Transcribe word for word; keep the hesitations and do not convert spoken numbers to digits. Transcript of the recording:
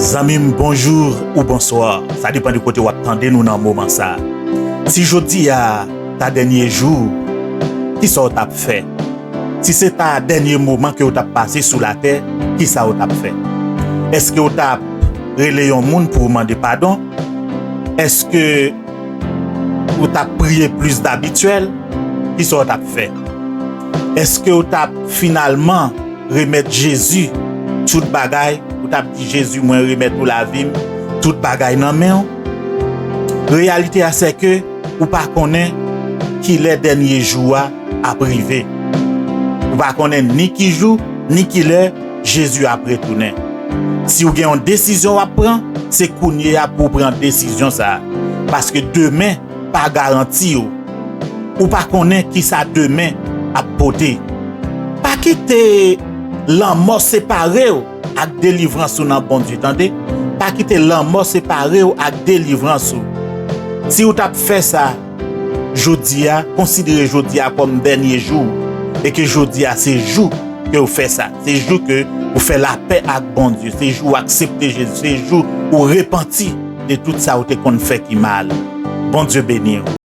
Zanmi m, bonjou ou bonswa. Sa depann de kote w ap tande nou nan moman sa a. Si jodi a ta dènye jou, kisa w t ap fè? Si se ta dènye moman ke w t ap pase sou latè, kisa w t ap fè? Èske w t ap rele yon moun pou w mande padon? Èske ou t ap priye plis dabityèl? Kisa w t ap fè? Èske w t ap finalman remèt Jezi tout bagay? Ou t ap di, "Jezi, mwen remèt ou lavi m, tout bagay nan men w"? Reyalite a, se ke ou pa konnen kilè dènye jou a ap rive. Ou pa konnen ni ki jou, ni kilè Jezi ap retounen. Si w gen yon desizyon w ap pran, se kounye a pou w pran desizyon sa a. Paske demen pa garanti w. Ou pa konnen kisa demen ap pote. Pa kite lanmò separe w ak delivrans ou nan Bondye, tande. Pa kite lanmò separe w ak delivrans ou. Si w t ap fè sa jodi a, konsidere jodi a kòm dènye jou w, e ke jodi a se jou ke w fè sa. Se jou ke ou fè lapè ak Bondye. Se jou w aksepte Jezi. Se jou ou repanti de tout sa ou te konn fè ki mal. Bondye beni w.